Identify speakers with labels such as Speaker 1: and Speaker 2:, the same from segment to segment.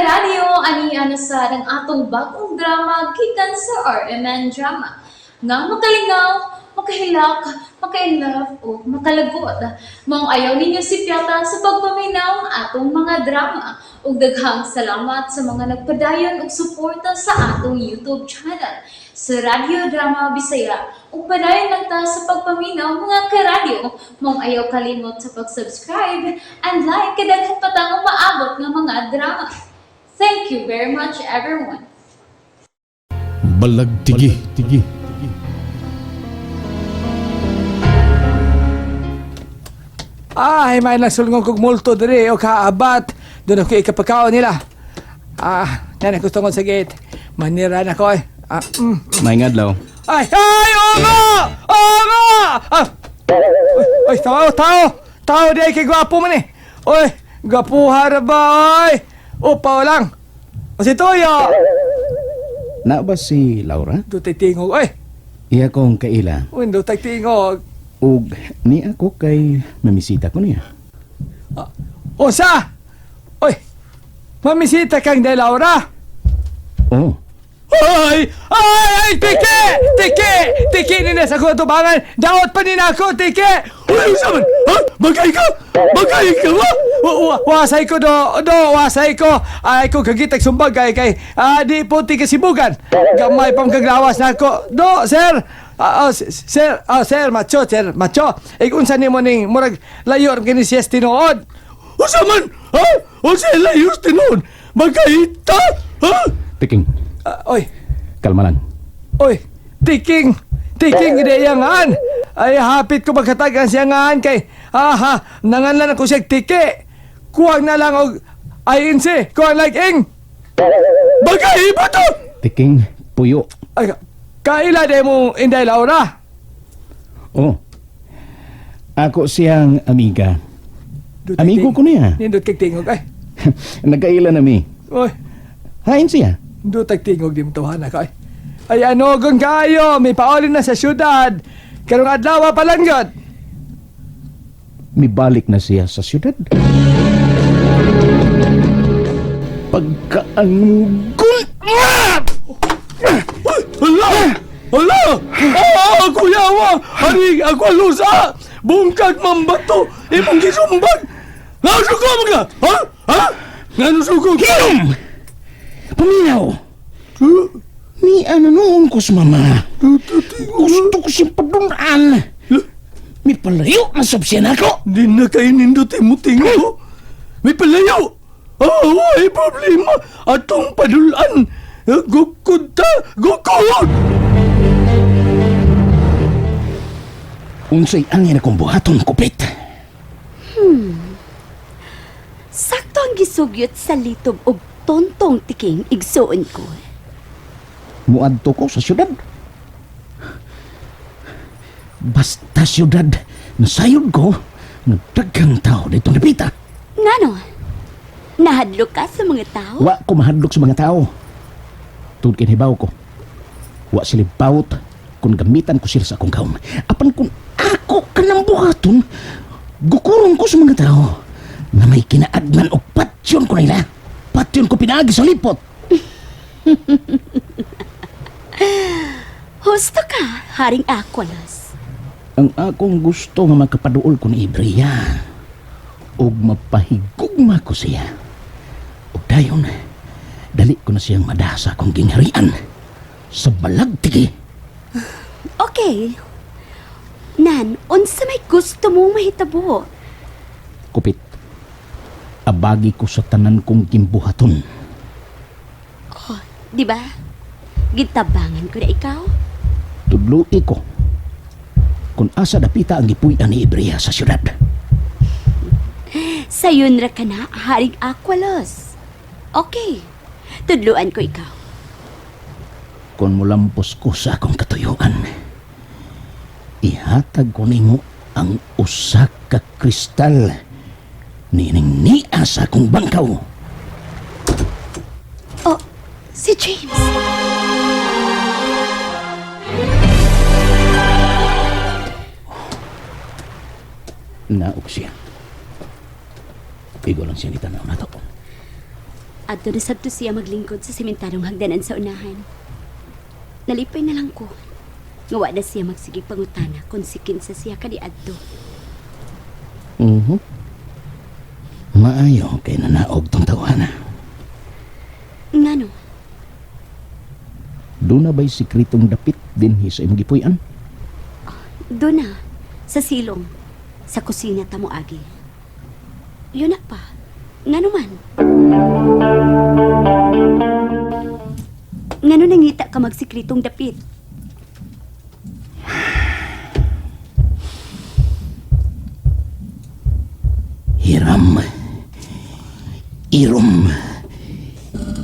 Speaker 1: Karadyo, ani na sa ang atong bagong drama gikan sa RMN Drama. Nga makalingaw, makahilak, maka-inlove o makalagot. Maong ayaw ninyo sipyata sa pagpaminaw ang atong mga drama. Ug daghang salamat sa mga nagpadayon og suporta sa atong YouTube channel sa Radyo Drama Bisaya. Ug padayon lang ta sa pagpaminaw, mga karadyo. Maong ayaw kalimot sa pag-subscribe and like kay daghan pa tang umaabot nga mga drama. Thank you very much, everyone.
Speaker 2: Balagtigi. Tigi.
Speaker 3: Ay, may nasulngong kog multo diri o kaabat. Doon ako ikapakaon nila. Ah, yan ang gusto ko sa gate. Manira na ko eh. Ah.
Speaker 4: May ngadlaw.
Speaker 3: Ay, ay, oo nga! Oo nga! Ah! Ay, ay, tao, tao! Tao di ay kay gwapo man eh. Oy, gwapuha ra ba, oy? Upaw lang. O si Toyo!
Speaker 4: Na ba si Laura?
Speaker 3: Dutay tingog, oy!
Speaker 4: Iya kong kaila.
Speaker 3: Uy, dutay tingog.
Speaker 4: Ug ni ako kay mamisita ko niya.
Speaker 3: Unsa! Oy, mamisita kang de Laura!
Speaker 4: Oh,
Speaker 3: Ay! Ay! Ay! Tiki! Tiki! Tiki nina sa akong tubangan! Daot pa nina ako! Tiki! Uy! Unsa man? Ha? Bagay ka? Bagay ka ba? Wasay ko do! Do! Wasay ko! Ay ko kagitag sumbag kay kay ah, di po ti kasibugan! Gamay pang kaglawas na ako! Do! Sir! Sir! Sir! Macho! Sir! Macho! Unsa nimo ning murag layo ra kini siya tinuod! Unsa man? Ha? Unsa layo tinuod? Bagay ta? Ha?
Speaker 4: Tiking,
Speaker 3: Ah, oy!
Speaker 4: Kalma lang.
Speaker 3: Oy, tiking! Tiking ide yangan! Ay, hapit ko magkatagan siya ngaan kay, aha, nanganlan ako siya tiki! Kuwang na lang og INC, kuwang like ing! Bagay ba to?
Speaker 4: Tiking, puyo.
Speaker 3: Ay, kaila de mo Inday Laura?
Speaker 4: Oh. Ako siyang amiga.
Speaker 3: Dutay
Speaker 4: Amigo ko niya.
Speaker 3: Nindot kay tingog, ay.
Speaker 4: Nagkaila na mi.
Speaker 3: Oy,
Speaker 4: Hain siya.
Speaker 3: dutay tingog di mo tawhana ka, ay. Ay, ano, gung kayo, may paolin na sa syudad. Karong adlaw pa lang yun.
Speaker 4: Mibalik na siya sa syudad. Pagkaanggol!
Speaker 3: Hala! Hala! Ah, kuya wa! Hari ako lusa! Bungkag mambato! Imong gisumbag! Nasuko mo ka! Ha? Ha? Nga ka?
Speaker 4: Hilom! Paminaw! Ni ano noon ko sa mama. Gusto ko siyang padunan. May palayo na sab siya nako.
Speaker 3: Di na kayo nindutin mo tingo. May palayo! Ah, ay problema! Atong padulan! Gukod ta! Gukod!
Speaker 4: Unsay angin akong buhaton kupit.
Speaker 5: Sakto ang gisugyot sa litob og tontong tiking igsuon ko.
Speaker 4: Muadto ko sa syudad. Basta syudad, nasayod ko, nagdaghang tao dito napita.
Speaker 5: Ngano? Nahadlok ka sa mga tao?
Speaker 4: Wa ko mahadlok sa mga tao. Tungod kay hibaw ko. Wa sila bawot kung gamitan ko sila sa akong kaon. Apan kung ako kanang buhaton, gukurong ko sa mga tao na may kinaadnan og patyon ko nila. Patyon ko pinaagi sa lipot.
Speaker 5: Husto ka, Haring Aqualas.
Speaker 4: Ang akong gusto nga makapaduol ko ni Ibria ug mapahigugma ko siya. Ug dayon, dali ko na siyang madaha sa akong gingharian sa balagtigi.
Speaker 5: Okay. Nan, unsa may gusto mong mahitabo?
Speaker 4: Kupit, abagi ko sa tanan kong gimbuhaton.
Speaker 5: Oh, di ba? Gitabangan ko na ikaw.
Speaker 4: Tudloi ko kung asa dapita ang gipuy-an ni Ibria sa syudad.
Speaker 5: Sayon ra ka na, Haring Aqualas. Okay. Tudluan ko ikaw.
Speaker 4: Kung mulampos ko sa akong katuyuan, ihatag ko nimo ang usa ka kristal nining niya sa akong bangkaw.
Speaker 5: Oh, si James.
Speaker 4: Naog siya. Igo lang siya ni tanaw na to.
Speaker 5: Adto na sabto siya maglingkod sa sementarong hagdanan sa unahan. Nalipay na lang ko. Nga wa na siya magsigig pangutana kung si kinsa siya kaniadto.
Speaker 4: Maayo kay nanaog tong tawana.
Speaker 5: Ngano?
Speaker 4: Doon na ba'y sikritong dapit dinhi sa imong gipuy-an?
Speaker 5: Doon na, sa silong, sa kusina ta moagi. Yun na pa. Ngano man? Ngano nangita ka magsikritong dapit?
Speaker 4: Hiram. Irom.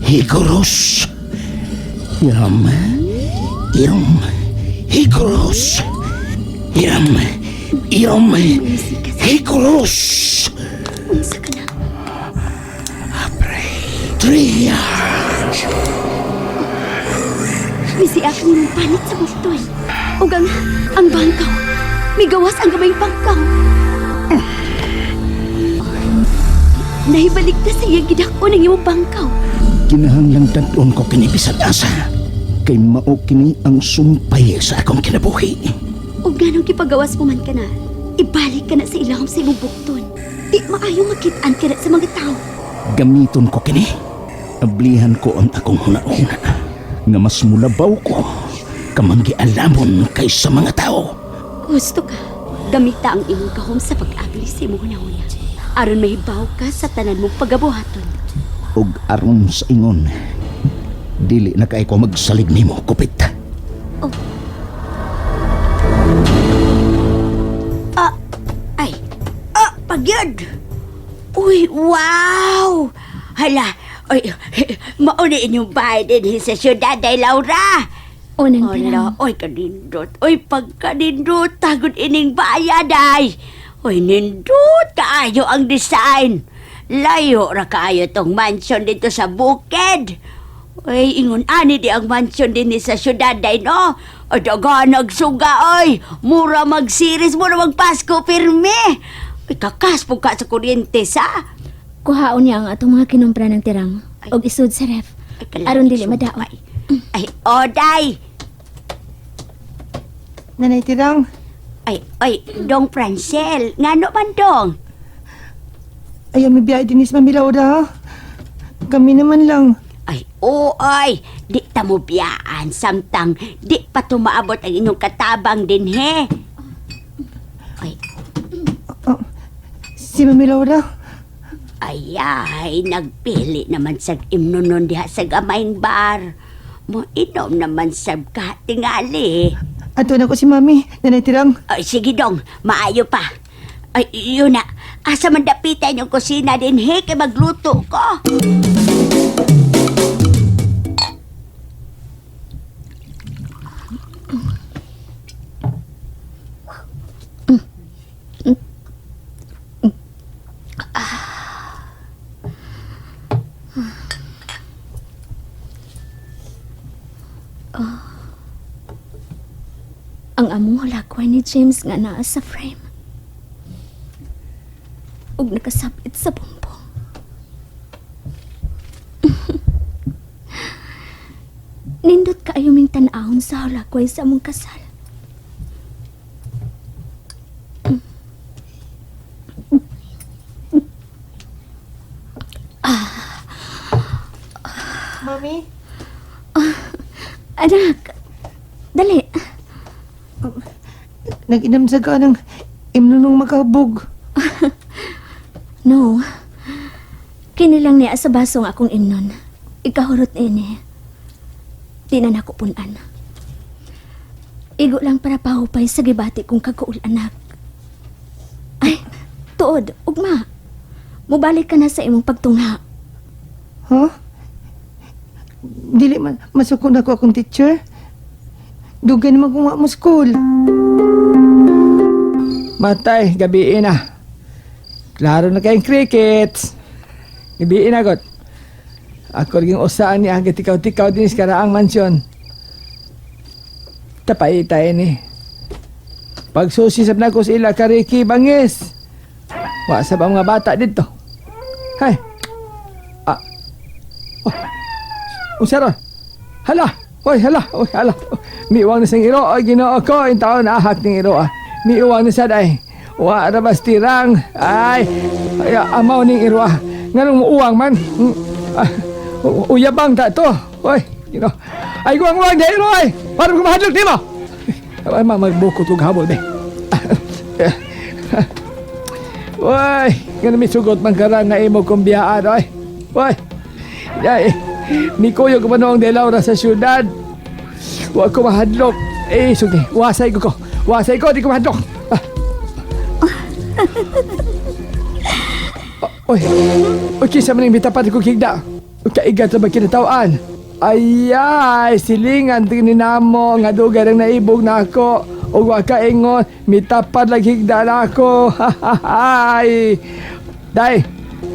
Speaker 4: Higuros. Hiram. Irom. Higuros. Hiram. Irom. Higuros.
Speaker 5: Unsa ka na?
Speaker 4: Tria.
Speaker 5: Misiak ni mong panit sa bultoy. Ug ang bangkaw. Migawas ang gamayng bangkaw. Nahibalik na sa iyang gidako ng imong bangkaw.
Speaker 4: Kinahanglang dadon ko kini bisan asa. Kay mao kini ang sumpay sa akong kinabuhi.
Speaker 5: Ug nganong gipagawas mo man ka na, ibalik ka na sa ilawom sa imong bukton. Di maayo makit-an ka na sa mga tao.
Speaker 4: Gamiton ko kini. Ablihan ko ang akong huna-huna nga mas mulabaw ko kamanggi alamon kaysa mga tao.
Speaker 5: Gusto ka. Gamita ang imong kahom sa pag-abli sa imong hunahuna. Aron mahibaw ka sa tanan mong pagabuhaton.
Speaker 4: Ug aron sa ingon, dili na kay ko magsalig nimo, kupit.
Speaker 5: Oh.
Speaker 2: Ay, pagyud. Uy, wow! Hala, uy, mauna inyong bahay din sa syudad ay Laura.
Speaker 5: Unang
Speaker 2: Hala,
Speaker 5: tanang.
Speaker 2: oy, kanindot. Oy, pagkanindot, tagod ining bayad ay. Oy, nindot kaayo ang design. Layo ra kaayo tong mansion dito sa bukid. Oy, ingon ani di ang mansion din sa syudad ay no. Ay, daga nagsuga oy. Mura magsiris, mura magpasko pirmi. Oy, kakaspog ka sa kuryente sa.
Speaker 6: Kuhaon niya ang atong mga kinumpra ng tirang og isud sa ref.
Speaker 2: Ay, kalaki
Speaker 6: Aron dili
Speaker 2: suga,
Speaker 6: madaot.
Speaker 2: Ay, ay, oday.
Speaker 7: Nanay Tirang,
Speaker 2: Ay, ay, Dong Francel, ngano man dong?
Speaker 7: ayaw may biyahe din is Mami Laura ha? Kami naman lang.
Speaker 2: Ay, oo, ay, di ta mo biyaan samtang di pa tumaabot ang inyong katabang din, he. Ay,
Speaker 7: Si Mami Laura,
Speaker 2: ay, ay, nagpili naman sa imnonon diha sa gamayng bar. Mo inom naman sa katingali.
Speaker 7: ato na ko si Mami, Nanay Tirang.
Speaker 2: Ay, sige dong, maayo pa. Ay, yun na. Asa man dapitan yung kusina din, he, kay magluto ko.
Speaker 6: Ang among hulakway ni James nga naa sa frame. Ug nakasapit sa bumbong. Nindot kaayo ming tan-awon sa hulakway sa among kasal.
Speaker 7: Mami?
Speaker 6: Anak, dali.
Speaker 7: Nag-inam sa ka ng imnunong makabog.
Speaker 6: No. Kini lang niya sa baso nga akong imnon. Ikahurot ini. Di na nako punan. Igo lang para pahupay sa gibati kong kaguol, anak. Ay, tuod, ugma. Mubalik ka na sa imong pagtungha.
Speaker 7: Ha? Dili man, masuko na ko akong teacher. Dugay naman kung wa mo school.
Speaker 3: Matay, gabi na. Klaro na kayong crickets. Gabi na, got. Ako rin usaan niya, gitikaw-tikaw din sa karaang mansyon. Tapaitay ni. Pagsusi sab na ko sa ila kariki bangis. Wa sab ang mga bata dito. Hay. Ah. Unsa ron? Hala! Oy, hala! Oy, hala! Miuwang na siyang iro. Oy, Ginoo ko. Yung taon ahak ning iro ah. Miuwang na siya day. Wa ra bas tirang. Ay, ay, amaw ning iro ah. Nganong muuwang man? Ah, uyabang ta to. Oy, Ginoo. Ay, guwang-guwang di iro ay. Para ko mahadlok nimo. Ay, ma magbukot og habol be. Oy, ngano misugot man karan nga imo kong biyaan oy. Oy. Yay. Mikuyog ko pa noong delaw ra sa syudad. Wa ko mahadlok. Eh, sugdi. Wasay ko ko. Wasay ko, di ko mahadlok. Ah. Oy. Oy, kinsa man ning bitapat ko kigda. Kaigat sa ba kinatawan? Ayay, silingan tingin namo nga dugay rang naibog na ako. Ug wa kaingon, mitapad lang higda na ako. Ay. Day.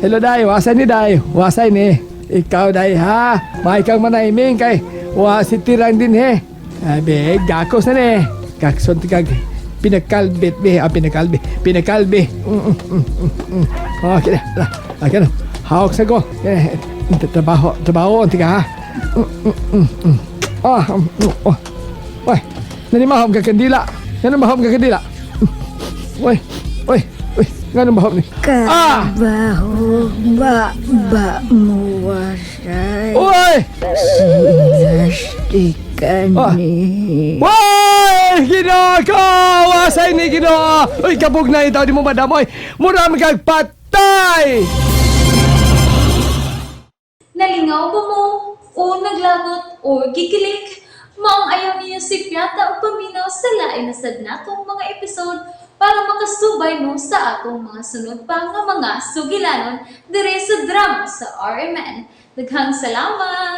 Speaker 3: Hello day, wasay ni day. Wasay ni. Ikaw day ha. May kang manahiming kay wa si tirang din he. Ay, be, gakos na ni. Gakson ti kag pinakalbit be, ah, pinakalbi, pinakalbi. Okay na. Okay na. Hawak sa ko. Eh, trabaho, trabaho, anti ka ha. Ah, oh. Oy, nanimahom ka kandila. Nanimahom ka kandila. Oy, oy, oy, nganong bahom ni? Ah!
Speaker 2: Kabahog ba ba muwasay
Speaker 3: Oy!
Speaker 2: Sinastika
Speaker 3: Ah.
Speaker 2: ni
Speaker 3: Oy! Ginoo ko! Wasay ni Ginoo! Uy, kabog na itaw di mo madamoy. Mura man kag patay!
Speaker 1: Nalingaw ba mo? O naglagot o gikilig? Maong ayaw niyo si Piata o paminaw sa lain na sad natong mga episode para makasubay mo sa atong mga sunod pa nga mga sugilanon dire sa drama sa RMN. Daghang salamat!